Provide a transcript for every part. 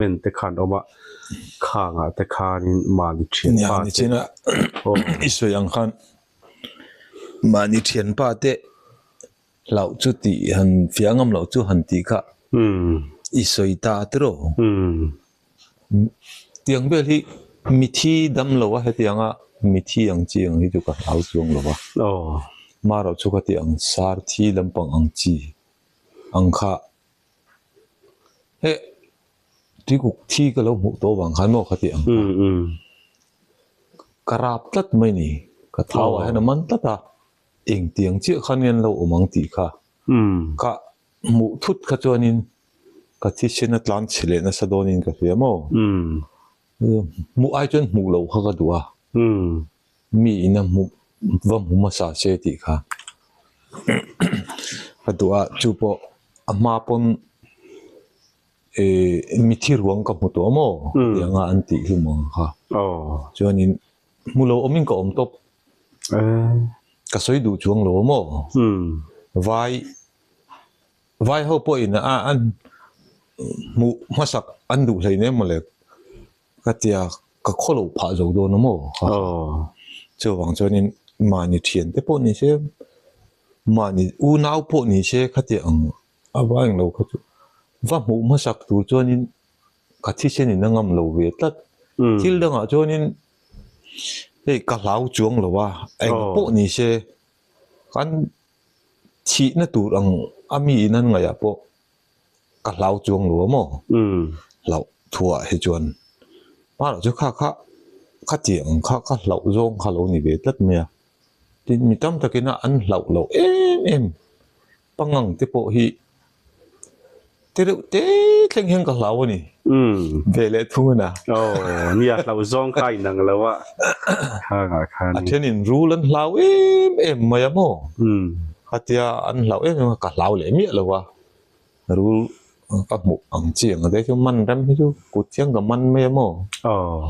En te khan awm a, khangah te khanin mahni thianpa te. Nia, i sawi ang khan mahni thianpa te hlauh chu tih han fiah ngam loh chu han tih kha i sawi ta tiraw? Tiang vel hi mithi dam lo a hetianga mithi ang chi ang hi chu ka hlau chuang lo va, marawh chu ka tih ang sar thi lampang ang chi ang kha. He tuikuk thi ka lo hmuh tawh vang khan maw ka tih ang kha. Ka rap tlat mai ni. Ka thau ah hian a man tlat a, engtiang chiah khan nge an lo awm ang tih kha ka hmuh thut kha chuanin ka thisen a tlan chhe leh nasa dawnin ka hria maw. Hmuh ai chuan hmuh loh kha ka duh a. Mi in a hmuh va hmu hmasa se tih kha ka duh a, chu pawh a hma pawn ih mithi ruang ka hmu tawh a maw tih anga an tih hlum ang kha chuanin hmu lo awmin ka awm tawp ka sawi duh chuang lo a maw vai vai ho pawhin a an hmuh hmasak an duh hleinem mawle. Ka tia ka khaw lo phah zo dawn a maw? Chuvang chuanin mahni thiante pawh ni se, mahni unau pawh ni se khatia ang a va englo kha chu va hmuh hmasak tur chuanin ka thisen in a ngam lo ve tlat. Thil dangah chuanin hei ka hlau chuang lo a, eng pawh ni se kan thihna tur ang a mi in an ngaihah pawh Ka hlau chuang lo a maw? Hlauh thuah hi chuan hmanah chu kha kha khatiang kha ka hlauh zawng kha lo ni ve tlat mai a. Tin, mi tam takin a an hlauh loh em em pangang te pawh hi te reuh te thleng hian ka hlau a ni. Ve leh thung a na. Aw, nia hlauh zawng kha a inang lo a, khangah khan. A thenin rul an hlau em em mai a maw? Khatia an hlauh em em a, ka hlau leh miah lo a. Rul ka hmuh ang chi ang te chu man rem hi chu kut hian ka man mai a maw? Aw.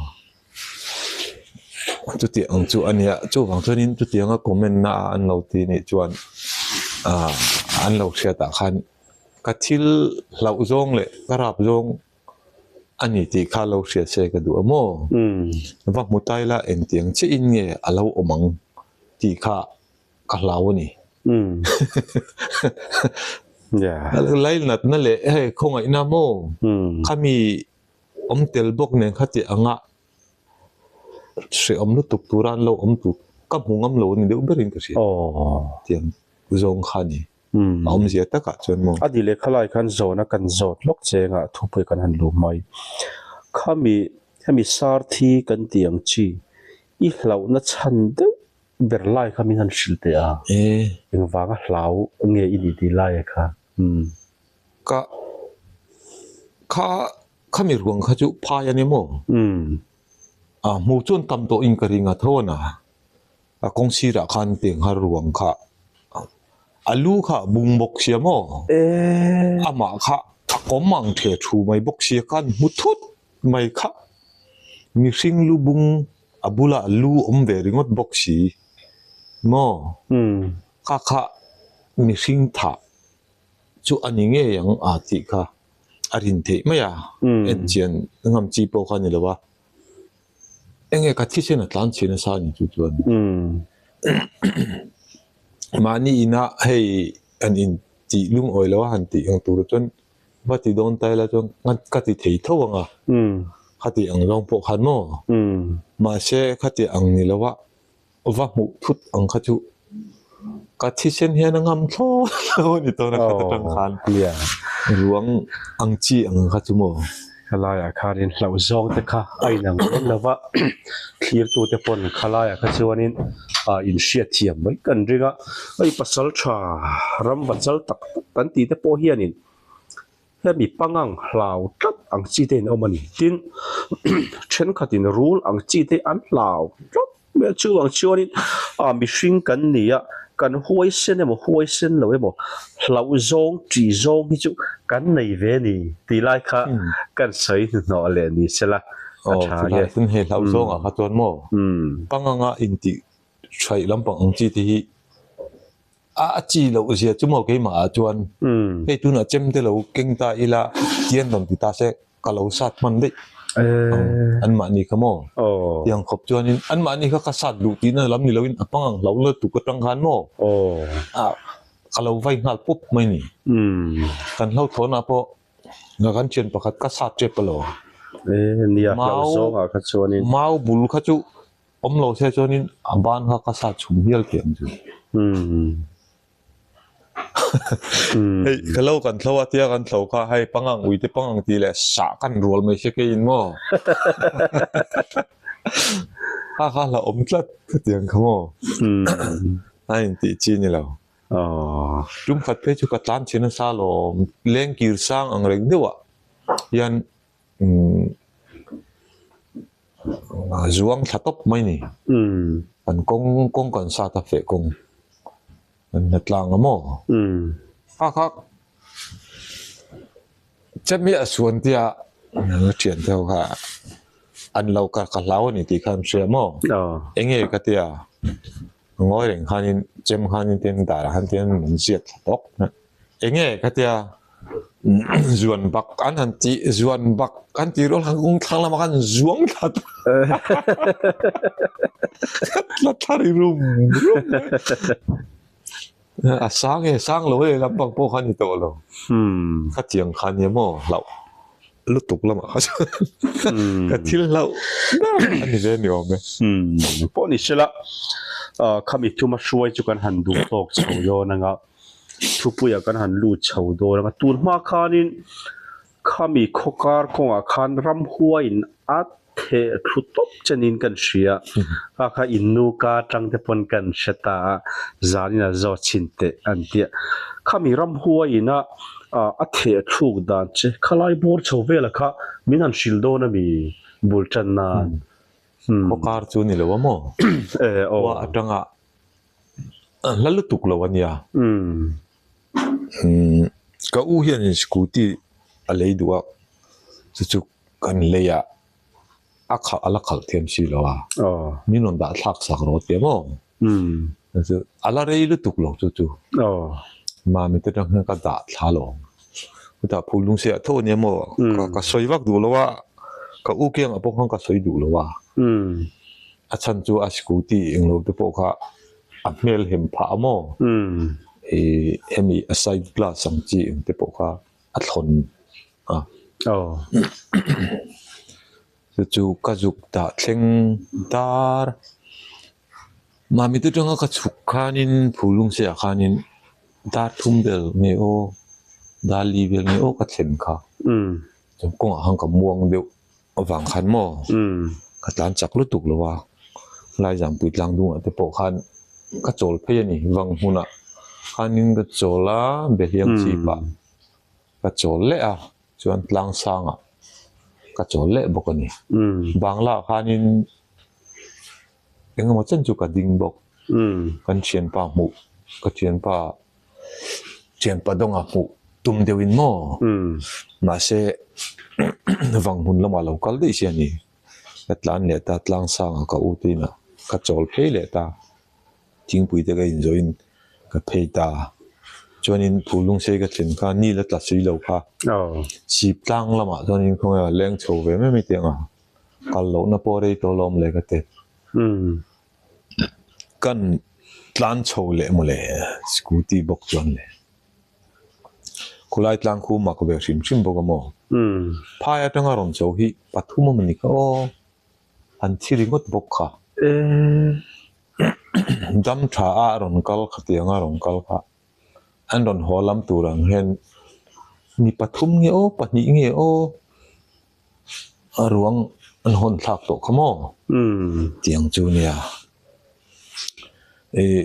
Chutiang ang chu a nia, chuvang chuanin chutianga comment na a an lo ti nih chuan ah an lo hriatah khan ka thil hlauh zawng leh ka rap zawng a ni tih kha lo hriat se ka duh a maw? Va hmu ta ila engtiang chiahin nge a lo awm ang tih kha ka hlau a ni. Lainatna leh hei khawngaihna maw khami awm tel bawk nen khati anga hrehawm lutuk tura an lo awm tur ka hmu ngam lo a ni deuh berin ka hria. Tiang zawng kha a ni. A awmzia takah chuan maw. A ni leh khalai khan zawhna kan zawt lawk chengah thupui kan han luh mai. Khami hemi sarthi kan tih ang chi i hlauhna chhan deuh Ber lai kha min han hrilh teh a. Engvanga hlau nge i nih tih lai kha. Umm. Ka kha khami ruang kha chu phai a ni maw? Umm. A hmu chuan tam tawh in ka ring a tho a na. A kawng sirah khan tiang har ruang kha a lu kha a bung bawk sia maw? Amah kha a kawm ang the thu mai bawk sia khan hmu thut mai kha mihring lu bung A bulah lu awm ve ringawt bawk si maw? Kha kha mihring thah chu a ni ngei ang a tih kha a rin theih mai a, en chian ngam chi pawh kha a ni lo a. Enge ka thisen a tlan chhe nasa a ni chu chuan. Mahni inah hei an intih lungawi lo a han tih ang tur chuan Va ti dawn ta ila chuan ka ti thei tho ang a, khati ang zawng pawh khan maw? Mahse khati ang ni lo a, va hmuh thut ang kha chu ka thisen hian a ngam thlawt lo a ni tawna khat atang khan ruang ang chi ang kha chu maw? Khalaiah khanin hlauh zawng te kha a inang dawn lo va, thlirtute pawn khalaiah kha chuanin inhriat thiam mai kan ring a, hei pasal tha ram va chal tak tak kan tih te pawh hianin Hemi pangang hlau tlat ang chi te in awm a ni. Tin, thenkhatin rul ang chi te an hlau tlat mai a, chuvang chuanin ah mihring kan ni a, kan huaisen emaw huaisen lo emaw hlauh zawng tih zawng hi chu kan nei ve a ni tih lai kha kan sawi hnuhnawh leh ni sela a tha nge. Aw, hei hlauh zawngah kha chuan maw panganga intih hraih lampang ang chi te hi A chi loh zia chu maw keimah ah chuan hei tunah chem te lo keng ta ila tian rawn ti ta se. ka lo sat hman daih ang an mahni kha maw tiang khawp chuanin an mahni kha ka sat duh tihna lam ni loin a hmang ang hlo lutuk atang khan maw ka lo vai nghal pup mai ni. Kan hlauhthawnah pawh kan thian pakhat ka sat tep a lo. Mau bul kha chu awm lo se chuanin a ban kha ka sat chhum hial thei ang chu. Hei ka lo kan thlo a tia kan thlo kha hei pangang ui te pangang tih leh sah kan rual mai se keiin maw kha kha hla awm tlat khatiang kha maw a intih chi ni lo tum khat phei chu ka tlan chhin nasa lawm leng kir sang ang reng deuh ah hian Zuang thla tawp mai ni. Kan kawng kawng kan sat a feh kawng kan hna tlang a maw? Kha kha chemi a suan tia ka thian te ho kha an lo ka ka hlau a ni tih kha an hria maw? Enge ka tia ngawi reng khanin chem khanin tin darah khan tin an ziak thla tawk. Enge ka tia zuan bak an han tih zuan bak an tih rual khan kawng thlang lamah khan zuang thla ta thla thla ri rum rum mai a sang e sang lo e lampang pawh kha a ni tawh lo khatiang kha nia maw hlauh lutuk lamah kha chuan ka thil hlauh ber a ni ve ni awm e. Pawh ni sela khami thuma hruai chu kan han duh tawk chho dawn anga. Thupuia kan han lut chho dawn a, tun hma khanin khami khawkar kawngah khan ramhuaiin a theh thlu tawp chenin kan hria, kha kha innu ka atang te pawn kan hre ta a, zanin a zawt chhin teh an tia. Khami ramhuaiin a a theh thluk dan che khalai bawr chho vela kha min han hrilh dawn a mi bul tan nan. Khawkar chu ni lo a maw? Khua atanga A hla lutuk lo a nia. Ka u hianin scooty a lei duh a, chu chu kan lei a, a khalh a la khalh thiam si lo a, min rawn dah thlak sak rawh tia maw? Chu a la rei lutuk lo chu chu. Mami te atang hian ka dah thla lo ang. Chutah phul lung siah tho a nia maw? Ka sawi vak duh lo a, ka u kiangah pawh khan ka sawi duh lo a. A chhan chu a scooty englo te pawh kha a hmel hem phah a maw? Ih hemi a side glass ang chi eng te pawh kha a thlawn a. Chu chu ka zuk dah thleng dar. Mami te atanga ka chhuk khanin phulung seiah khanin dar thum vel nge aw dar li vel nge aw ka thlen kha. Chuan kawngah khan ka muang deuh. Avang khan maw ka tlan chak lutuk lo a, Laizampui tlang dungah te pawh khan ka chawl phei a ni, vang hmunah khanin ka chawl a, Behliang chhipah ka chawl leh a, chuan tlang sangah ka chawl leh bawk a ni. Banglaah khanin engemaw chen chu ka ding bawk, kan thianpa hmuh, ka thianpa Thianpa dawnga hmuh tum deuhin maw? Mahse vang hmun lamah lo kal daih si a ni. Ka tlan leh ta, tlang sangah ka u tuinah ka chawl phei leh ta. Thingpui te ka inzawhin ka phei ta. Chuanin Phulungsei ka thlen kha ni la tla sui lo kha. Sip tlang lamah chuanin khawnge a leng chho ve mai mai teh ang a. Kal lohna pawh rei tawh alawm le ka ti. Kan tlan chho leh maw le scooty bawk chuan le khulai tlang khu mak ve hrim hrim bawk a maw phai atanga rawn chho hi pathum a ni kha aw an thi ringawt bawk kha dam tha a rawn kal khatiang a rawn kal kha an rawn haw lam tur ang hian mi pathum nge aw pahnih nge aw. A ruang an hawn thlak tawh kha maw? Tiang chu nia. Ih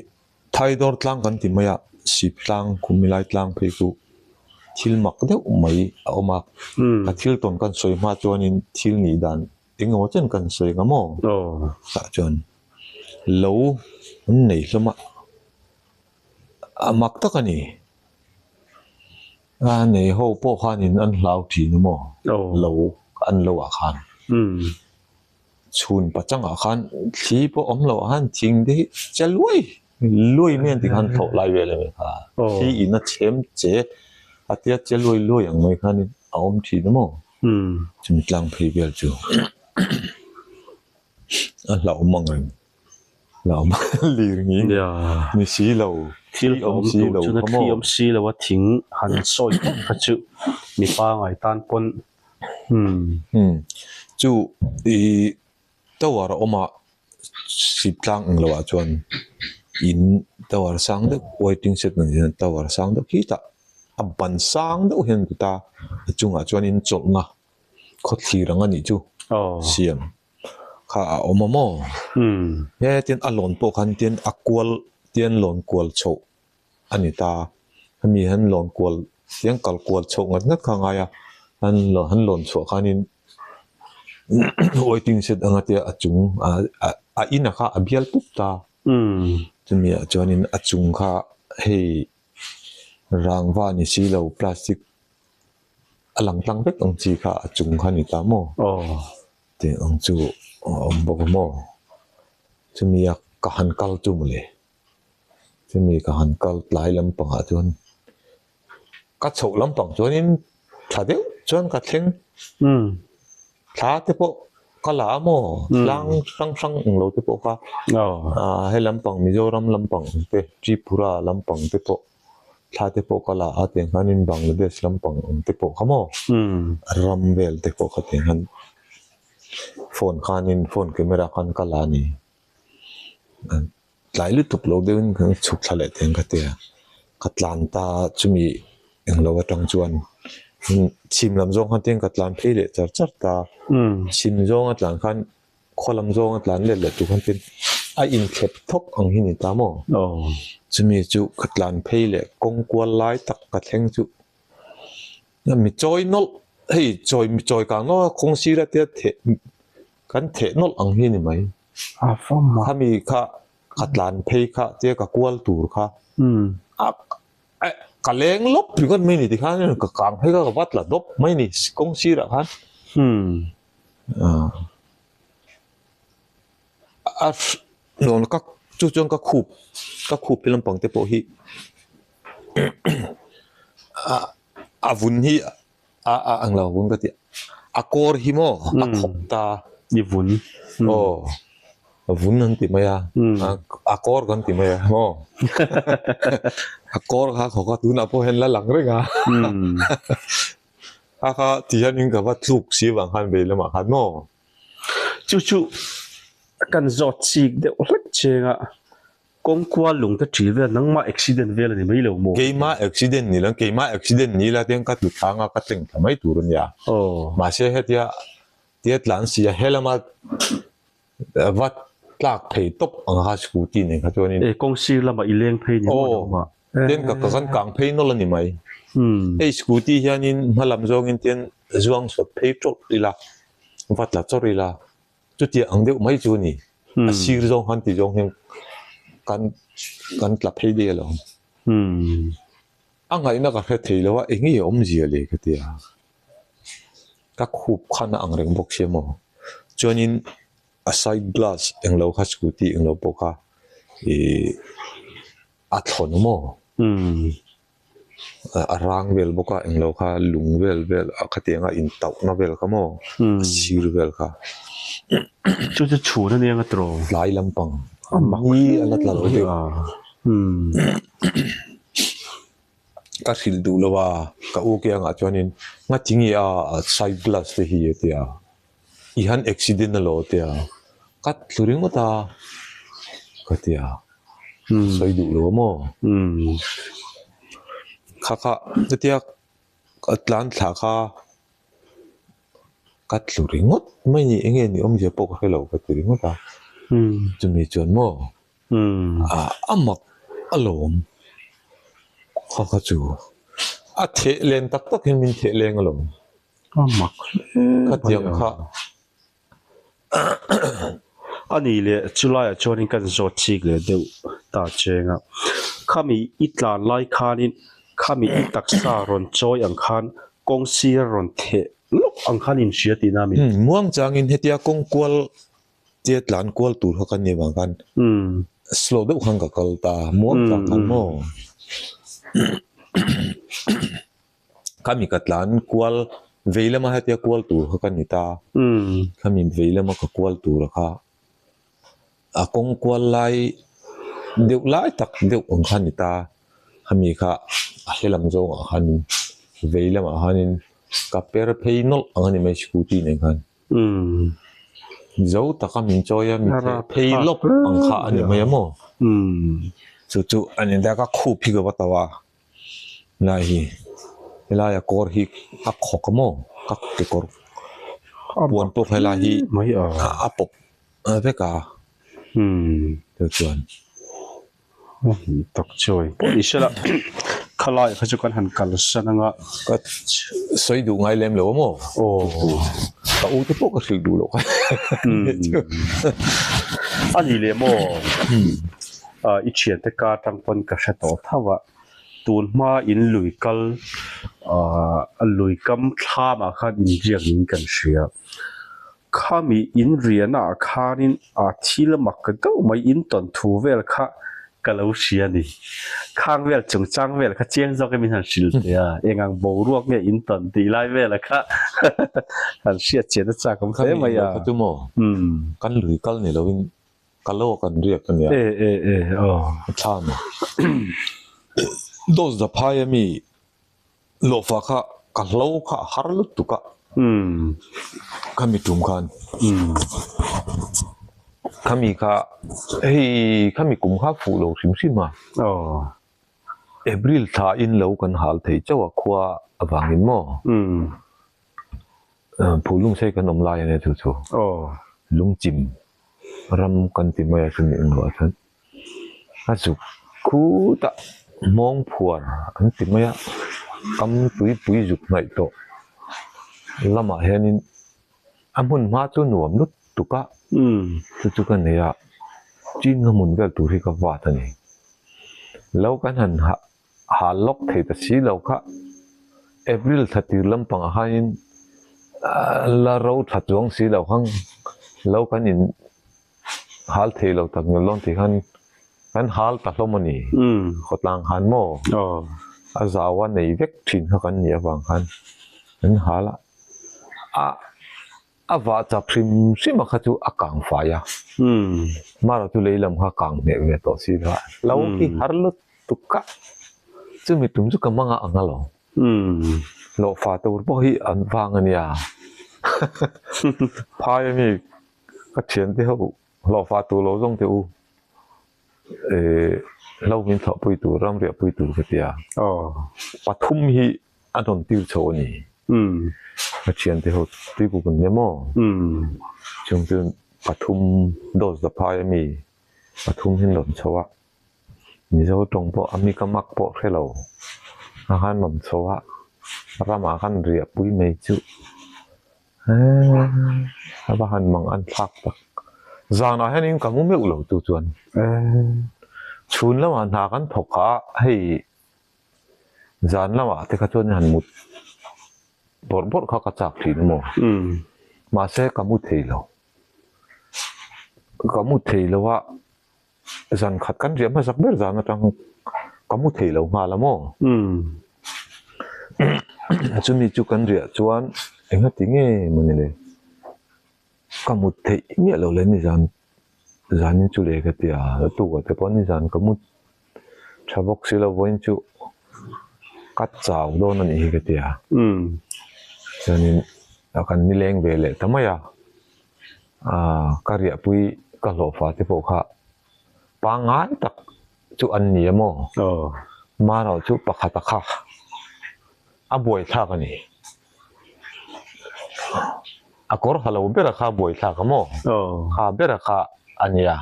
Thaidawr tlang kan ti mai a, Sip tlang, Khumilai tlang phei chu thil mak deuh mai a awm a. Ka thil tawn kan sawi hma chuanin thil nih dan eng emaw chen kan sawi nga maw? Tah chuan lo an nei hlawm a, a mak tak a ni. A nei ho pawh khanin an hlau thin a maw? Lo an lo ah khan. Chhun pachangah khan thli pawh awm loh ah khan thing te hi che luai luai mai an ti khan thlawh lai vel a ni kha. Thli in a chhem che a tia che luai luai ang mai khanin a awm thin a maw? Chumi tlang phei vel chu a hlauhawm ang reng. Hlauhawm lir ngin ni si lo, thil awm si lo kha maw. Thil awm si lo a thing han sawi phawt kha chu mi pangai tan pawn umm. Chu i tower a awm a sip tlang ang loh ah chuan in tower sang deuh waiting shed ang hian tower sang deuh khitah a ban sang deuh hian an ti ta a chungah chuan in chawlhna khawthlir ang a nih chu siam kha a awm a maw he tin a lawn pawh khan tin a kual tian lawn kual chhoh a ni ta hemi han lawn kual tiang kal kual chhoh ngat ngat kha a ngai a han han lawn chhuah khanin waiting shed anga tia a chung a in a kha a bial pup ta chumi ah chuanin a chung kha hei rangva ni si lo plastic a lang tlang vek ang chi kha a chung kha a ni ta maw tih ang chu a awm bawk a maw chumi a ka han kal chu mawle. Chumi ka han kal tlai lampangah chuan ka chhoh lampang chuanin thla deuh chuan ka thleng. Thla te pawh ka la a maw tlang hrang hrang ang lo te pawh kha ah he lampang Mizoram lampang ang te Tripura lampang te pawh thla te pawh ka la a tiang khanin Bangladesh lampang ang te pawh kha maw ram vel te pawh kha tiang khan phone khanin phone camera khan ka la a ni. Tlai lutuk lo deuhin kan chhuk thla leh thei ang ka ti a, ka tlan ta chumi englo atang chuan chhim lam zawng khan tin ka tlan phei leh char char ta, chhim zawng a tlan khan khaw lam zawng a tlan let leh tur khan tin a inthlep thawk ang hi ni ta maw? Chumi chu ka tlan phei leh kawng kual lai tak ka thleng chu mi chawi nawlh hei chawi mi chawi kang nawlh a kawng sira tia theh kan theh nawlh ang hi ni mai. Khami kha ka tlan phei kha tia ka kual tur kha a ka leng lawp ringawt mai ni tikhan ka kang phei kha ka va tla dawp mai ni kawng sirah khan a nuam ka chu chuan ka khup ka khup hi lampang te pawh hi a vun hi a a ang lo vun ka ti a kawr hi maw a khawp ta i vun aw vun an ti mai a a kawr kan ti mai a maw a kawr kha khawk a tunah pawh hian la lang reng a kha kha ti hianin ka va tluk si vang khan vei lamah khan maw chu chu kan zawt chik deuh hlek cheng a Kawng kual lung te ṭil vel nangmah accident vel a ni mai lo maw? Keimah accident ni lo, keimah accident ni la tiang ka tlu thlang a, ka tleng thla mai tur a nia. Mahse hetia tia tlan si a, helama va tlak thei tawp ang kha scooty nen kha chuanin. E kawng sir lamah i leng phei ni maw nangmah? Aw, tian ka kan kang phei nawlh a ni mai. Hei scooty hianin hma lam zawngin tian zuang sawt phei tawlh ila, va tla chawrh ila. Chutiang ang deuh mai chu a ni. A sir zawng khan ti zawng hian kan kan tla phei daih alawm. A ngaihna ka hre thei lo a, eng nge awmzia le ka ti a. Ka khup khan a ang reng bawk sia maw. Chuanin a side glass englo kha scooty englo pawh kha ih a thlawn maw. A rang vel bawk a englo kha lung vel vel a khatiang a intauhna vel kha maw a sir vel kha chu chu chhun a nia nga tawh tlai lampang ni a la tla lo deuh ka hrilh duh lo a ka u kiangah chuanin ngatinge a side glass te hi a ti a i han accident a lo a ti a ka tlu ringawt a ka ti a. Sawi duh lo a maw? Kha kha hetia ka tlan thla kha ka tlu ringawt mai ni eng nge ni awmzia pawh ka hre lo ka ti ringawt a. Chumi chuan maw a mak alawm kha kha chu a theh len tak tak hian min theh leng alawm. A mak hle mai a. Khatiang kha. A nih leh chulaiah chuanin kan zawt chik leh deuh ta cheng a, khami i tlan lai khanin khami i taksa rawn chawi ang khan kawng sir a rawn theh lawk ang khan inhria tihna a mi? Muang changin hetia kawng kual tia tlan kual tur kha ka ni vang khan slow deuh khan ka kal ta, muang chang khan maw? Khami ka tlan kual. Vei lama hetia kual tur kha ka ni ta. Khami vei lama ka kual tura kha a kawng kual lai deuh lai tak deuh ang kha a ni ta. Khami kha a hre lam zawngah khanin vei lamah khanin ka per phei nawlh ang a ni mai scooty nen khan. Zo taka min chawi a mi theh phei lawp ang kha a ni mai a maw? Chu chu a ni ta ka khup hi ka va tauh a. Helai hi helaia kawr hi a khawk a maw ka kekawr puan pawh helai hi a pawp vek a chu chuan tak chawi pawh ni sela khalai kha chu kan han kalsan anga ka sawi duh ngai lem lo a maw ka u te pawh ka hrilh duh loh kha a ni leh maw. I thiante ka atang pawn ka hre tawh tho a, tun hma in lui kal ahh lui kam thlam ah khan inriak niin kan hria. Khami inriahna ah khanin a thil mak deuh mai in tawn thu vel kha ka lo hria a ni. Khang vel chungchang vel kha chiang zawk in min han hrilh teh a, eng ang boruak nge in tawn tih lai vel a kha han hriat chian a chak awm hle mai a. Khami inlo kha chu maw kan lui kal ni lovin Ka lo kan riak a nia. E e e aw. A thlam a. Dose da phai a mi lawhfa kha ka hlo kha a har lutuk a. Khami tum khan. Khami kha hei khami kum kha fuh lo hrim hrim a. Aw. April thla in lo kan hal thei chauh a khua avangin maw. Phulungsei kan awm lai a nia chu chu. Aw. Lungchim ram kan ti mai a chumi englo ah chuan a zuk khutah hmawng phuar an ti mai a kam tuipui zuk hnaih tawh lamah hianin a hmun hma chu nuam lut tuk a chu chu ka nei a chin nga hmun vel tur hi ka vat a ni lo kan han hah hal lawk thei ta si lo kha April thla tir lampangah khanin la ro tha chuang si lo khang lo kan in hal thei lo tak nge lawn tih khan kan hal ta hlawm a ni khawtlang khan maw a zau a nei vek thin kha kan nih avang khan kan hal a a A vah chak hrim hrim a kha chu a kang fai a, Mara chu lei lam kha kang hneh ve tawh si kha lo hi har lutuk a, chumi tum chu ka hmang a ang alawm. Hlawhfa tur pawh hi an vang a nia, phai ami ka thiante ho hlawhfa tur lo zawng teh u, hlo min thlawhpui tur ramriahpui tur ka ti a, pathum hi A rawn tir chho a ni. Ka thiante ho tuikuk an nia maw? Chung chu pathum dose da phai a mi pathum hi an rawn chho a. Mizo tawng pawh a mi ka mak pawh hre lo. A khan rawn chho a, ramah khan riah pui mai chu eee a va han mang an thlak tak. Zanah hianin ka mu meuh lo chu chuan. Chhun lamah hna kan thawk a hei. Zan lamah te kha chuan han mut bawrh bawrh kha ka chak thin a maw? Mahse ka mu thei lo. Ka mu thei lo a, zan khat kan riah hmasak ber zan atang ka mu thei lo nghal a maw? Chumi chu kan riah chuan engati nge mawni le? Ka mut theih miah lo le nizan zanin chu le ka ti a, a tukah te pawh nizan ka mut tha bawk si lo vawiin chu ka chau dawn a nih hi ka ti a, chuanin a kan nileng ve leh ta mai a, aaa ka riahpui ka hlawhfa te pawh kha pangngai tak chu an ni a maw? Marawh chu pakhat a kha a buaithlak a ni. A kawr ha lo ber a kha buaithlak a maw? Ha ber a kha a nia.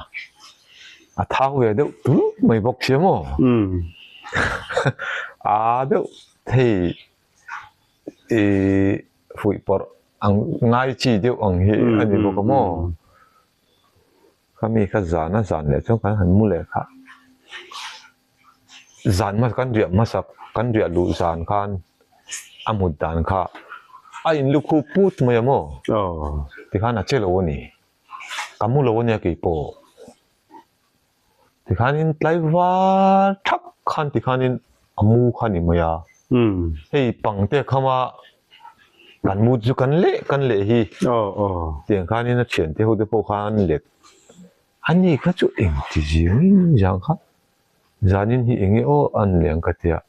A thau ve deuh tulh mai bawk sia maw? A deuh thei ih fuihpawrh ang ngai chi deuh ang hi a ni bawk a maw? Khami kha zan a zan leh chuan kan han mu leh kha. Zan hmasa kan riah hmasak kan riah luh zan khan a mut dan kha a in lukhup put mai a maw? Tikhan a che lo a ni. Ka mu lo a nia keipawh. Tikhanin tlaivar thak khan tikhanin a mu kha a ni mai a. Hei pangte khama. Kan mu chu kan leh kan leh hi. Tiang khanin a thiante ho te pawh kha an let. Ani kha chu engti zing zang kha zanin hi enge aw an leh ang ka tia.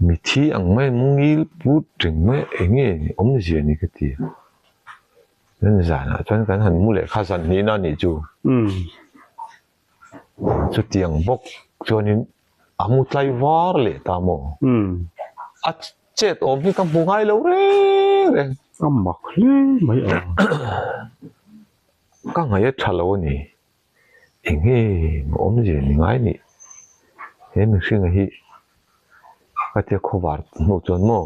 Mithi ang mai mu ngil put reng mai enge awmzia ni ka ti. Chuan zanah chuan kan han mu leh kha zan hnihna a nih chu. Chutiang bawk chuanin a mu tlai var leh ta maw? A chet awm hi ka hmu ngai lo reng reng. A mak hle mai a. Ka ngaih a tha lo a ni. Enge maw awmzia ni ngai nih? He mihringa hi ka tia khawvar hnu chuan maw?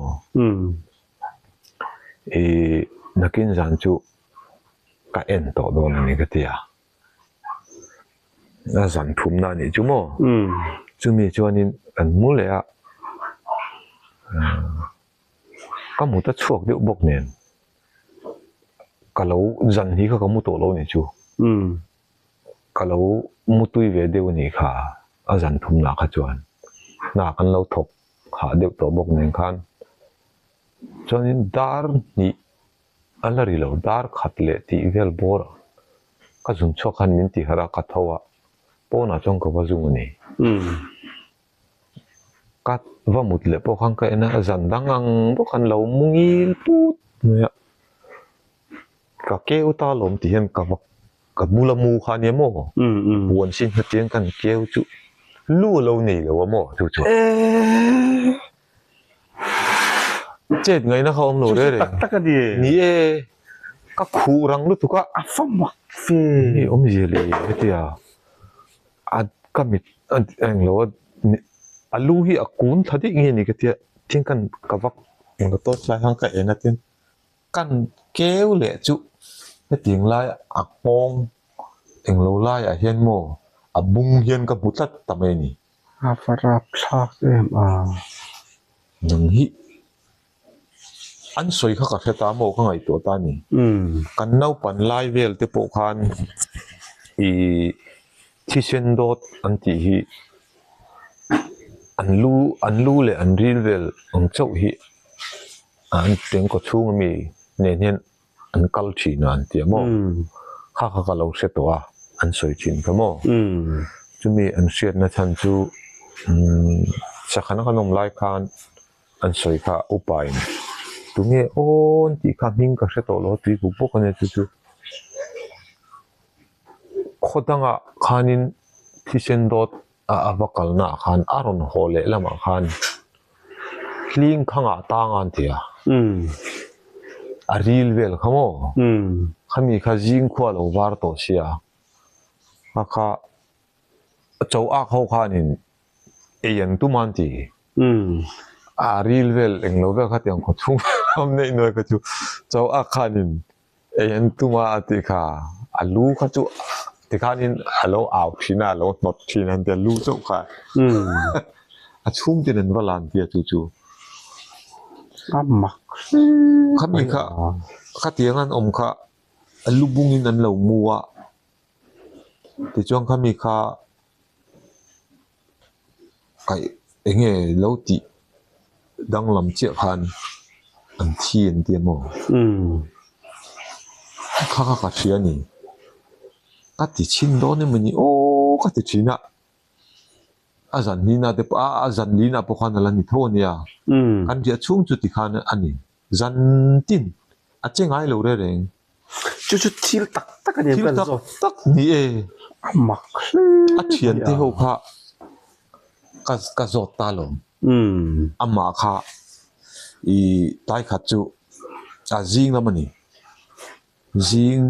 Ih nakin zan chu ka en tawh dawn a ni ka ti a. A zan thumna a nih chu maw? Chumi chuanin kan mu leh a, ka mut a chhuak deuh bawk nen ka lo zan hi kha ka mu tawh lo a nih chu. Ka lo mu tui ve deuh a nih kha a zan thumna kha chuan hna kan lo thawk hah deuh tawh bawk nen khan chuanin dar hnih A la ri lo, dar khat leh tih vel bawr a ka zun chhuak khan min ti harh a, ka tho a, pawnah chuan ka va zung a ni. Ka va mut leh pawh khan ka en a, zan dang ang bawk khan lo mu ngil put mai a, ka keu ta lawm tih hian ka va ka bula mu kha ania maw? Puan sin hetiang kan keu chu lu a lo nei lo a maw chu chuan. Chet ngaihna kha awm lo reng reng. Tak tak a ni. Ni e, ka khuh rang lutuk a. A fa mak fe. Hei awmzia leh hetia a ka mit a englo a a lu hi a kun thla daih nge ni ka tia tin kan ka vak englo torch lai khan ka en a tin kan keu leh chu hetiang lai a nghawng englo laiah hian maw a bung hian ka hmu tlat ta mai a ni. A va rap thlak em a. Nang hi an sawi kha ka hre ta maw ka ngaihtuah ta ni. Kan naupan lai vel te pawh khan ih thisen dawt an tih hi an lu an lu leh an ril vel ang chauh hi an tengkaw chhung ami nen hian an kal thin a an ti a maw? Kha kha ka lo hre tawh a, an sawi thin kha maw? Chumi an hriatna chhan chu sakhana kan awm lai khan an sawi kha upa in tunge aw an tih kha hming ka hre tawh lo a tui buk bawk a nia chu chu khaw dangah khanin thisen dawt a a va kalna ah khan a rawn haw leh lamah khan hling khangah tang a an ti a a ril vel kha maw khami kha zing khua lo var tawh sia a kha cho ak ho khanin ei an tum a an ti a ril vel englo vel kha tiang khaw chhung lam neih nuai kha chu cho ak khanin Ei an tum a a tih kha a lu kha chu tikhanin a lo au thin a, a lo hnawt thin a an ti a, lu chauh kha a chhung ten an va lan tia chu chu. A mak hle Khami kha khatiang an awm kha a lu bungin an lo mu a, tichuan khami kha Kaih eng nge lo tih danglam chiah khan an thi an ti a maw? Kha kha ka hria a ni. Ka ti chhin dawn emaw ni aw ka ti thin a. A zan hnihna te pawh a zan lihna pawh khan a la ni tho a nia. Kan riah chhung chu ti khan a ni. Zan tin a che ngai lo reng reng. Chu chu thil tak tak a ni Thil tak tak ni e. A mak hle A thiante ho kha ka ka zawt ta lo. Amah kha i tlai khat chu a zing lam a ni. Zing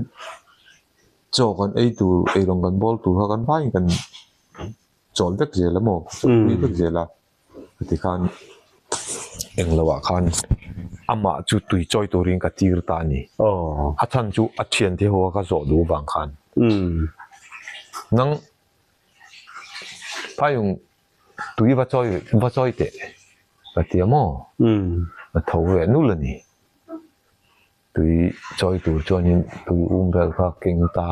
chaw kan ei tur eirawng kan bawl tur kha kan vaiin kan chawl vek zel a maw chawlhpui vek zel a. Heti khan englo ah khan amah chu tui chawi turin ka tir ta a ni. A chhan chu a thiante ho a ka zawh duh vang khan. Nang phaiung tui va chawi va chawi teh ka ti a maw? A tho ve nul a ni. Tui chawi tur chuanin tui um vel kha keng ta,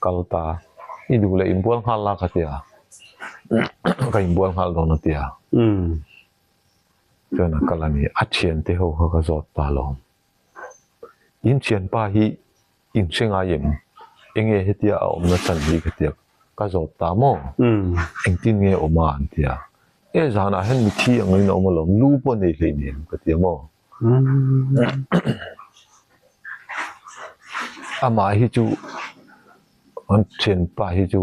kal ta, i duh leh inbual nghal la ka tia, ka inbual nghal dawn a tia. Chuan a kal a ni, a thiante ho kha ka zawt ta lawm. In thianpa hi in hre ngai em? Enge hetia a awmna chan hi ka tia ka zawt ta maw? Engtin nge awm a an tia. E zanah hian mithi angin a awm alawm, lu pawh nei hleinem ka tia maw? Amah hi chu an thianpa hi chu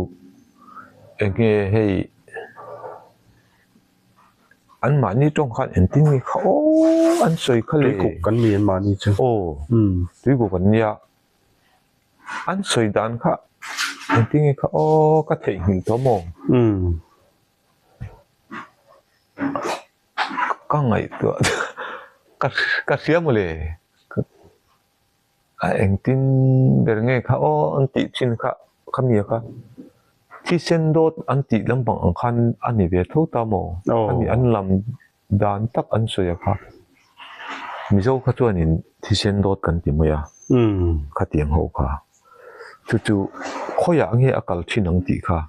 enge hei An mahni tawng khan engtin nge kha aw an sawi kha le. Tuikuk kan ni an mahni chu. Aw tuikuk an nia. An sawi dan kha engtin nge kha aw ka theihnghilh tawh maw. Ka ngaihtuah ka ka hria mawle. A engtin ber nge kha aw an tih thin kha khami kha thisen dawt an tih lampang ang khan a ni ve tho ta maw khami an lam dan tak an sawi a kha Mizo kha chuanin thisen dawt kan ti mai a khatiang ho kha chu chu khawiah nge a kal thin ang tih kha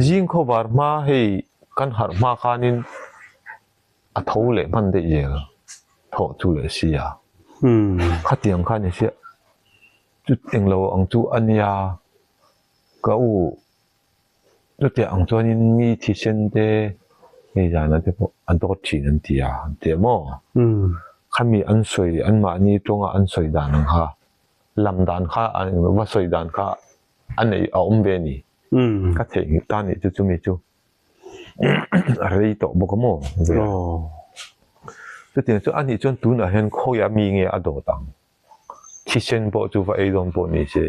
zing khawvar hma hei kan harh hma khanin A tho leh hman daih zel thawh chu leh si a. Khatiang kha ni sia chu englo ang chu a nia ka u chutiang ang chuanin mi thisen te hei zana te pawh a dawt thin an ti a an ti a maw khami an sawi anmahni tawnga an sawi dan ang kha lam dan kha va sawi dan kha a nei a awm ve a ni ka theihnghilh ta nih chu chumi chu. A rei tawh bawk a maw? Ve a. Chutiang chu anih chuan tunah hian khawiah mi nge a dawt ang? Thisen pawh chu va ei dawn pawh ni se,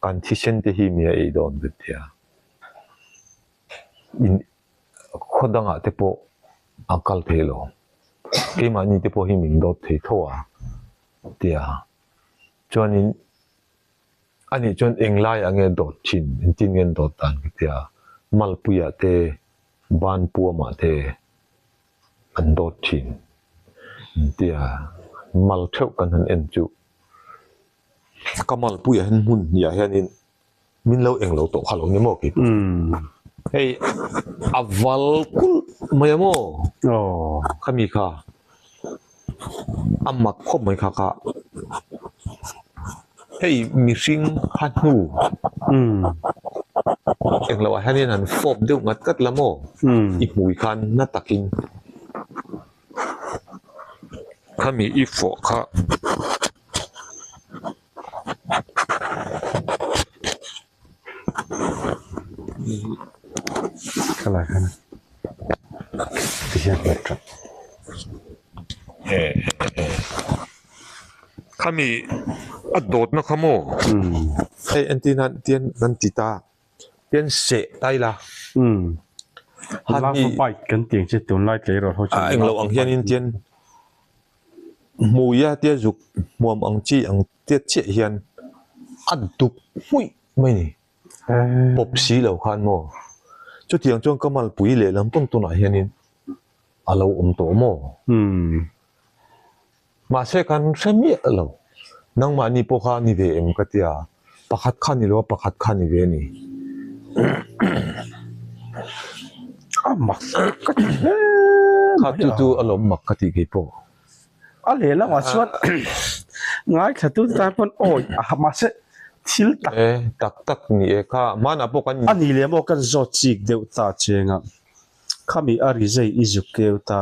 kan thisen te hi mi a ei dawn ka ti a. In khaw dangah te pawh a kal thei lo. Keimahni te pawh hi min dawt thei tho a ti a. Chuanin Anih chuan englaiah nge dawt thin, engtin nge an dawt dan ka tia, Malpuiah te, Banpuamah te an dawt thin an tia, mal theuh kan han en chu ka Malpuiah hian hmun hniah hianin min lo englo tawh kha lo ni maw keipawh. Hei a val kulh mai a maw khami kha. A mak khawp mai kha kha hei mihring ha hnu englo ah hianin han fawp deuh ngat ngat la maw i hmui khan na takin khami i fawh kha. Khalai khan ti hian hmet ṭhat. Khami a dawtna kha maw? Hei entir nan tian kan ti ta tian seh ta ila. Love bite kan tih ang che tunlai tleirawl ho chuan. Englo ang hianin tian hmuia tia zuk hmuam ang chi ang tiat chiah hian a dup hmuih mai ni. Pawp si lo khan maw? Chutiang chuan ka malpui lehlam tawn tawnah hianin a lo awm tawh maw? Mahse kan hre miah lo. Nangmahni pawh kha a ni ve em ka tia, pakhat kha ni lo a pakhat kha ni ve a ni. A mak ka ti hle mai a. Kha chu chu a lawm mak ka tih kei pawh. A lehlamah chuan ngaithla tu te tan pawn awi a mahse thil tak. E tak tak ni e kha hmanah pawh kan. A ni leh maw kan zawt chik deuh ta cheng a, khami a ri zai i zuk keu ta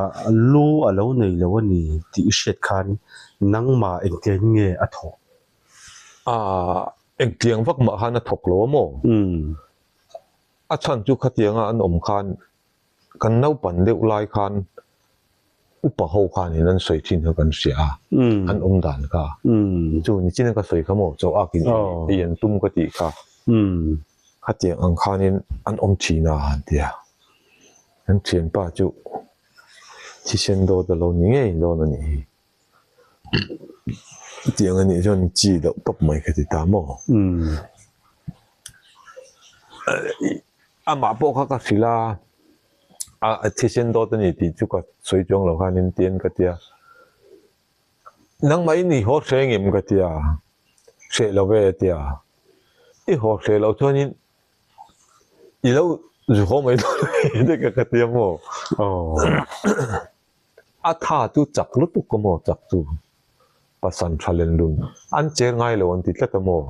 lu a lo nei lo a ni tih i hriat khan nangmah engtiang nge a thawh? A engtiang vak mah khan a thawk lo a maw? A chhan chu khatianga an awm khan Kan naupan deuh lai khan upa ho khanin an sawi thin kha kan hria a, an awm dan kha. Chu nichin a ka sawi kha maw chaw akin ei an tum ka tih kha. Khatiang ang khanin an awm thin a an ti a. Kan thianpa chu thisen dawt a lo ni ngei dawn a nih hi. Chutiang a nih chuan chi deuh tawp mai ka ti ta maw? Amah pawh kha ka hrilh a, a thisen dawt a ni tih chu ka sawi chuang lo khanin tian ka ti a, nangmah in i haw hreh ngem ka ti a, hreh lo ve a ti a, i haw hreh loh chuanin i lo zu haw mai dawn a ni te ka ti a maw? A tha chu chak lutuk ka maw chak chu. Pasan tha len lun an cher ngai lo an ti tlat a maw?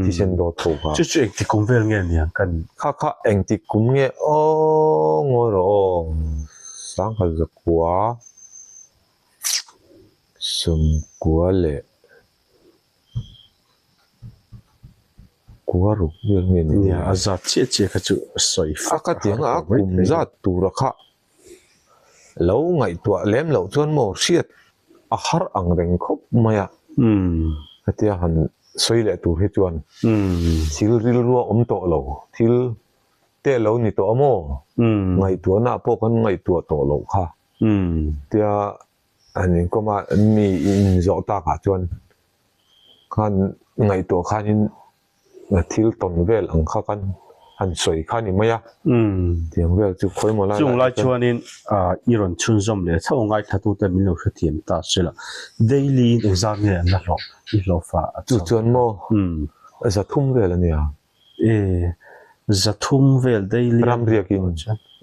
Thisen dawt ho kha. Chu chu engtik kum vel nge niang kan. Kha kha engtik kum nge aw ngawi rawh aw Sanghal zakua sawmkua leh kua ruk vel nge ni. Nia a zat chiah chiah kha chu sawi fak a ka tiang a kum zat tura kha Lo ngaihtuah lem loh chuan maw hriat a har ang reng khawp mai a. Hetia han sawi leh tur hi chuan thil rilrua awm tawh lo, thil te lo ni tawh a maw? Ngaihtuahna pawh kan ngaihtuah tawh loh kha. Tia han inkawm a, mi inzawh takah chuan khan ngaihtuah khanin thil tawn vel ang kha kan han sawi kha ni mai a, tiang vel chu khawi maw lai Chung lai chuanin i rawn chhunzawm leh tho ngaithlatute min lo hrethiam ta se la, daily in engzat nge an la hlawh i hlawh fa a Chu chuan maw zathum vel a nia. E zathum vel daily Ram riakin.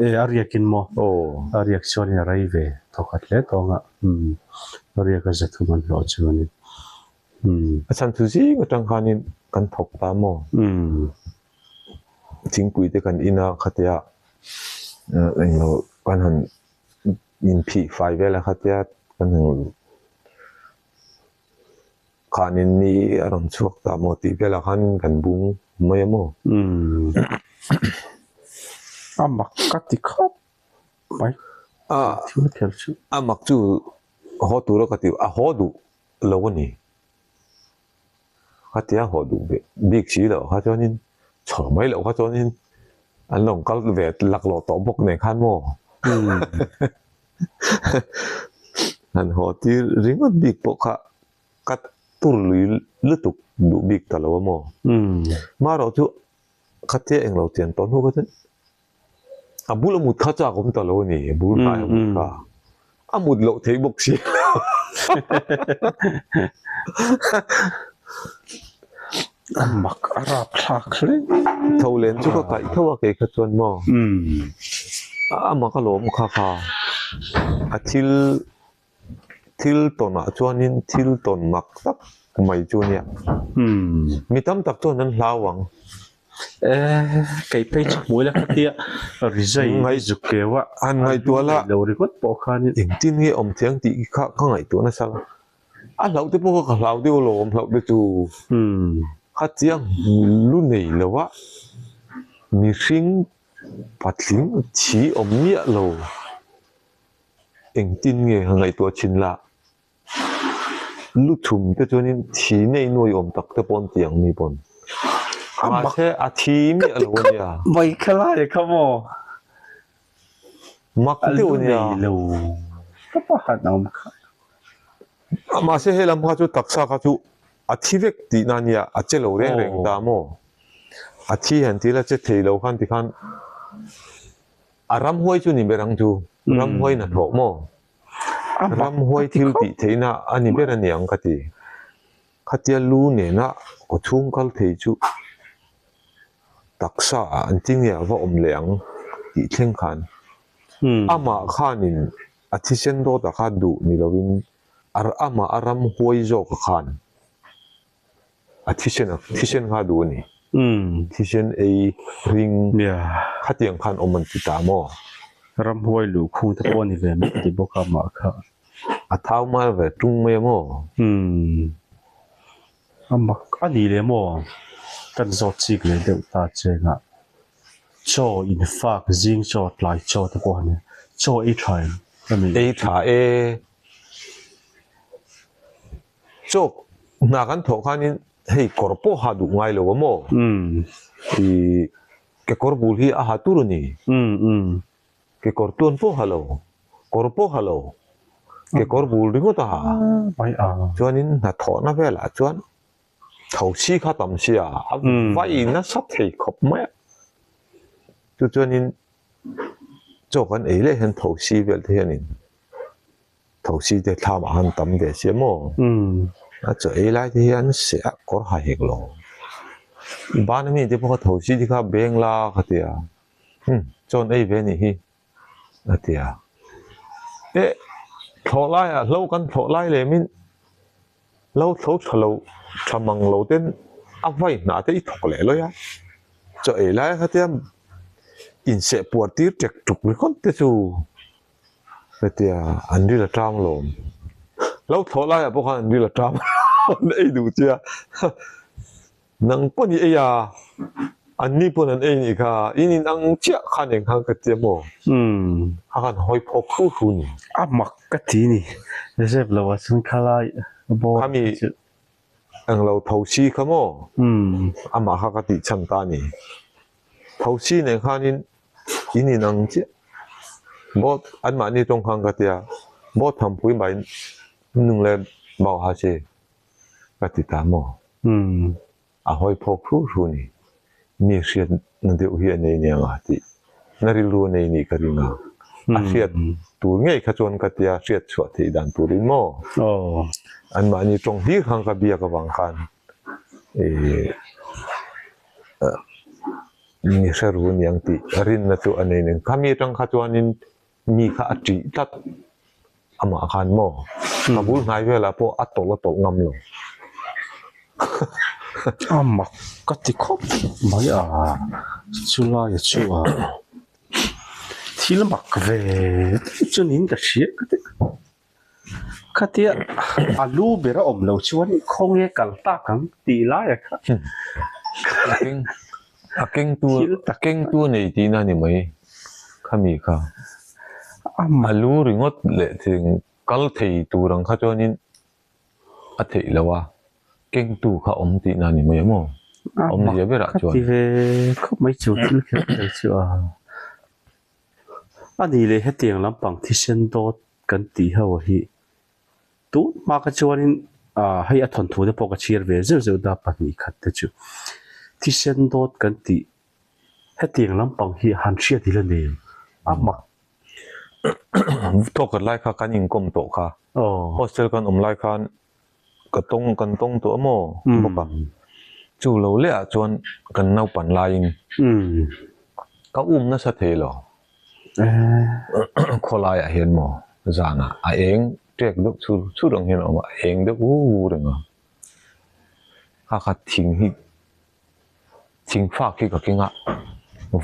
E a riakin maw? Aw. A riak chuanin a rei ve thawkhat hle tawng a, a riaka zathum an hlawh chuanin. A chhan chu zing atang khanin kan thawk ta maw? Thingpui te kan in a khatia englo kan han inphih fai vel a khatia kan han khanin ni a rawn chhuak ta maw tih velah khan kan bung mai a maw? A mak ka ti khawp mai thil kher chu. A mak chu haw tura ka ti a haw duh lo a ni. Khatia haw duh ve bik si loh kha chuanin chhawr mai loh kha chuanin an lo kal ve laklawh tawh bawk nen khan maw han haw tir ringawt bik pawh kha ka tur lui lutuk duh bik ta lo a maw. Marawh chu khatia englo chian tawh hnu kha chuan A bul a mut kha chak awm ta lo a ni, a bul hnai a mut kha. A mut loh theih bawk si lo. A mak a rap thlak hle. Tho len chu ka kaih tho a kei kha chuan maw. A mak alawm kha kha. A thil Thil tawnah chuanin thil tawn mak tak mai chu nia. Mi tam tak chuan an hlau ang. Eh, kei phei chu hmui la khatia rizai Ngai zuk keu a. Han ngaihtuah la. Lo ringawt pawh khanin. Engtin nge awm thiang tih kha ka ngaihtuah nasa la. A hlauh te pawh kha ka hlau deuh alawm hlauh te chu. Khatia lu nei lo a mihring patling thi awm miah lo. Engtin nge ka ngaihtuah thin lah? Lu thum te chuanin thi nei nuai awm tak te pawh an ti ang mi pawn. Mahse a thi miah lo a nia. Mai kha lai kha maw? Mak deuh a nia. A lu nei lo ka pakhat a awm kha. Mahse he lam kha chu taksa kha chu a thi vek tihna a nia, a che lo reng reng ta maw? A thi han ti la che thei lo khan tikhan A ramhuai chu ni ber ang chu, ramhuai hnathawh maw? Ramhuai thil tih theihna a ni ber a ni ang ka ti. Khatia lu nena kaw chhung kal thei chu taksa ah an ti nge a va awm leh ang tih thleng khan amah khanin a thisen dawt a kha duh ni lovin amah a ramhuai zawk a khan A thisen a, thisen kha duh a ni. Thisen ei ring khatiang khan awm an ti ta maw? Ramhuai luhkhung te pawh a ni ve mai ti bawk a mah kha. A thau mal ve tung mai a maw? A mak a ni leh maw? Kan zawt chik leh deuh ta cheng a. Chaw infak zing chaw tlai chaw te pawh a ni. Chaw ei tha em? Ei tha e. Chaw hna kan thawh khanin hei kawr pawh ha duh ngai lo a maw? I kekawr bul hi a ha tur a ni. Kekawr tluan pawh ha lo, kawr pawh ha lo, kekawr bul ringawt a ha. Chuanin hnathawhna velah chuan thosi kha tam sia a vai nasa thei khawp mai a. Chu chuanin chaw kan ei leh hian thosi vel te hianin Thosi te thlam ah han tam ve sia maw? A chaw ei lai te hian seh a kawr ha hek lo. I ban ami te pawh kha thosi te kha beng la ka ti a, umm chawn ei ve nih hi a ti a. Eh thlawh lai ah hlo kan thlawh lai lem in. Lo thlo tha lo tha mang lo ten a hmai hnah te i thawk leh lawi a, chaw ei lai khatia inseh puar tir tek tuk ringawt te chu hetia an ril a tang lawm. Lo thlawh laiah pawh khan an ril a tang an ei duh che a. Nang pawn i ei a, anni pawn an ei nih kha, in in ang chiah khan eng khan ka ti a maw? A kan hawi phawk hru hru ni. A mak ka ti ni, zep lo ah chuan khalai bawr Khami eng lo tho si kha maw? Amah kha ka tih chhan ta ni. Tho si nen khanin in in ang chiah. Bawt anmahni tawng khan ka ti a, bawt thampui mai nung le bau ha che. Ka ti ta maw? A hawi phawk hru hru ni. Mi hriatna deuh hi a nei nia nga tih na rilru a nei nih ka ring a. A hriat tur ngei kha chuan ka tia hriat chhuah theih dan turin maw? Anmahni tawng hlir khan ka biak avang khan mi hre ru niang tih rinna chu a nei nen. Khami atang kha chuanin Mi kha a ṭih tlat. Amah khan maw? Ka bul hnai velah pawh a tawlh a tawlh ngam lo. A mak ka ti khawp mai a, chulaia chu a thil mak ve chu niin ka hria ka ti. Khatia a lu ber a awm lo chuan khawnge kal tak ang tih laia kha. A keng a kengtu a kengtu nei tihna a ni mai khami kha. A lu ringawt leh thing kal thei tur ang kha chuanin a theih loh a, kengtu kha awm tihna a ni mai maw? Awmzia berah chuan. A mak ka ti ve khawp mai chu thil kher kher chu a. A nih leh hetiang lampang thisen dawt kan tih ho hi tun hma kha chuanin ah hei a thawnthu te pawh ka chhiar ve zeuh zeuh ta pahnih khat te chu thisen dawt kan tih hetiang lampang hi han hriat ila nen a mak. Thawk khat lai kha kan inkawm tawh kha hostel kan awm lai khan Ka tawng kan tawng tawh a maw bawk a, chu lo leh ah chuan kan naupan laiin ka um nasa thei lo. Khawlai ah hian maw zanah a eng ṭek deuh chur chur ang hian a awm a, a eng deuh vu vu reng a, kha kha thing hi thing fak hi ka keng a,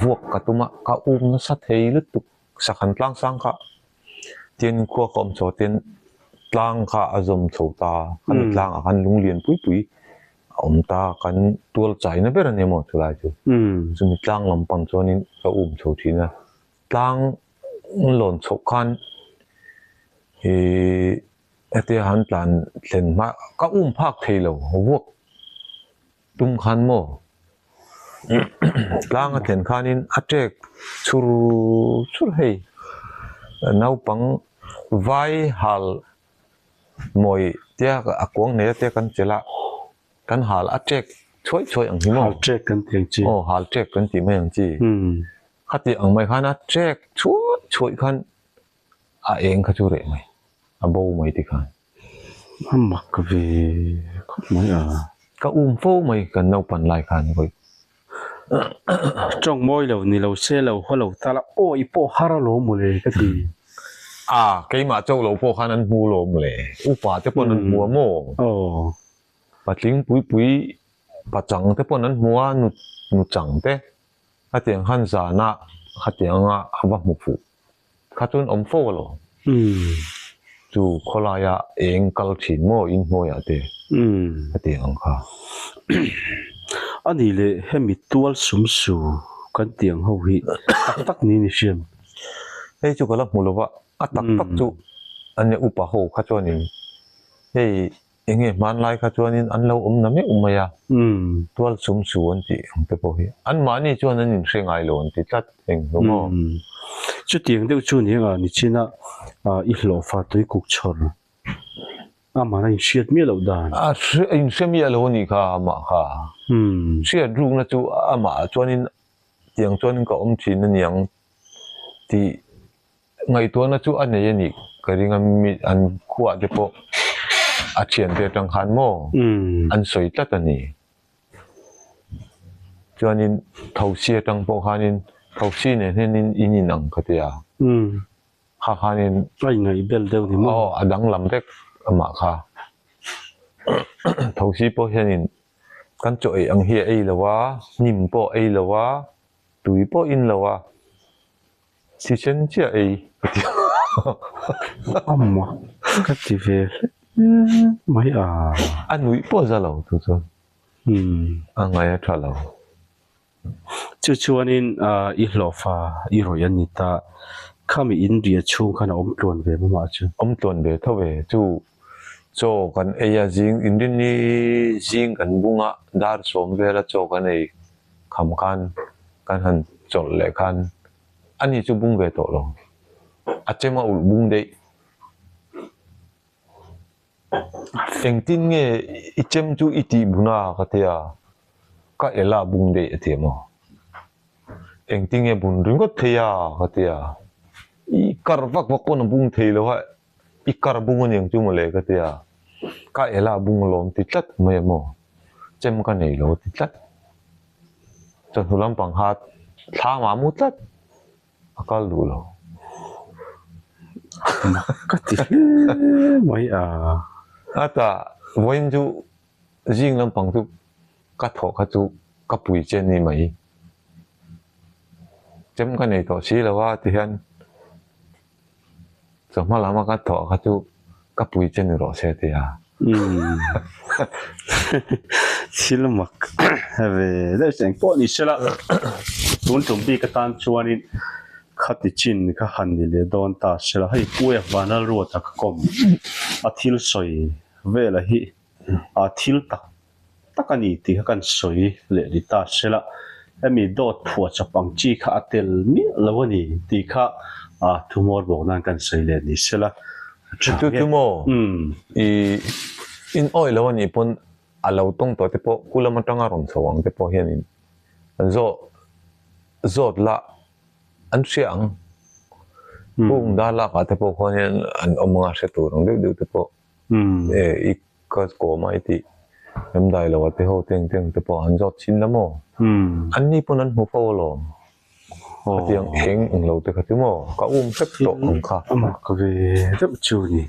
vuak ka tum a, ka um nasa thei lutuk sakhan tlang sang kha. Tin, khua ka awm chho tin tlang kha a zawm chho ta, khami tlangah khan lung lian pui pui a awm ta, kan tual chaina ber a ni maw chulai chu. Chumi tlang lam pang chuanin ka um chho thin a, tlang lawn chhoh khan ihh hetia han tlan thlen hma ka um phak thei lo vuak Tum khan maw? Tlang a thlen khanin a ṭek chhur chhur hei. Naupang vai hal mawi tia a kuang nei a tia kan chelh a, kan hal a ṭek chhuai chhuai ang hi maw? Hal ṭek kan ti ang chi. Aw, hal ṭek kan ti mai ang chi. Khati ang mai khan a ṭek chhuai chhuai khan a eng kha chu reh mai, a bo mai ti khan. A mak ve khawp mai a. Ka um fo mai kan naupan lai khan vawi. Tawng mawi lo ni lo se lo haw lo ta la aw i pawh har alawm mawle ka ti. A keimah chauh lo pawh khan an hmu alawm le upa te pawn an hmu a maw? Aw. Patling pui pui pachang te pawn an hmu a nu nuchang te khatiang khan zanah khatianga a va hmu fuh. Kha chuan awm fo alawm. Chu khawlaia eng kal thin maw inhnuaiah te a ti ang kha. A nih leh hemi tual sum su kan tih ang ho hi tak tak niin i hriam. Hei chu ka la hmu lova, a tak tak chu ania upa ho kha chuanin hei Enge hmanlai kha chuanin an lo awm na meuh mai a, tual chum chu an tih ang te pawh hi anmahni chuan an inhre ngai lo an ti tlat eng hlawm aw. Chutiang deuh chu ni anga nichina i hlawhfa tui kuk chhawr amah a inhriat miah loh dan. A inhre miah lo a nih kha amah kha. Hriat rukna chu amah chuanin tiang chuanin ka awm thin a niang tih Ngaihtuahna chu a nei a nih ka ring a, mi an khuah te pawh a thiante atang khan maw an sawi tlat a ni. Chuanin thosi atang pawh khanin thosi nen hianin in inang ka ti a, kha khanin A ingaih bel deuh ni maw? Aw a danglam vek amah kha. Thosi pawh hianin kan chaw ei ang hi a ei lo a, hnim pawh a ei lo a, tui pawh a in lo a, thisen chiah a ei ka ti a. Amma ka ti ve hle mai a. A nuih pawh za lo chu chuan a ngaih a tha lo. Chu chuanin i hlawhfa i rawih a ni ta. Khami in ria chhung khan a awm tluan ve mah chu. Awm tluan ve tho ve. Chu chaw kan ei a zing inrinni zing kan bung a dar sawm vela chaw kan ei kham khan kan han chawlh leh khan ani chu bung ve tawh lo. A chem a ulh bung daih. Engtin nge i chem chu i tih bun a? ka ti a, ka ela bung daih a ti maw? Engtin nge bun ringawt thei a? ka ti a, i kar vak vak pawn a bung thei lo a, i kar bung a niang chu mawle ka ti a, ka ela bung alawm ti tlat mai a maw? Chem ka nei lo a ti tlat, chawhnu lampang kha thlam ah mu tlat. A kal duh lo. Mak ka ti hle mai a. A ta vawiin chu zing lampang chu ka thawh kha chu ka pui che ni mai. Chem ka nei tawh si lo a ti hian Chawhma lama ka thawh kha chu ka pui che ni rawh se a ti a. Thil mak ve deuh chu engpawh ni sela, tun tum bik atan chuanin khati chin kha han ni leh dawn ta sela, hei Puia Vanlalruata ka kawm a thil sawi vela hi a thil tak tak a ni tih kha kan sawi leh ni ta sela, hemi dawt phuah chawp ang chi kha a tel miah lo a ni tih kha thu hmawr bawk nan kan sawi leh ni sela a tha Chu chu maw i in awih lo a nih pawn a lo tawng tawh te pawh ku lam atanga rawn chho ang te pawh hianin zawh zawt la an hria ang. Kung dar lak ah te pawh khuan hian an awm anga hre tur ang deuh deuh te pawh i Ka kawm a i tih em dai lo a te ho teng teng te pawh an zawt chin la maw? An ni pawn an hmu fo alawm. Khatiang eng eng lo te kha chu maw? Ka um hrep tawh ang kha. A mak ve deuh chu ni.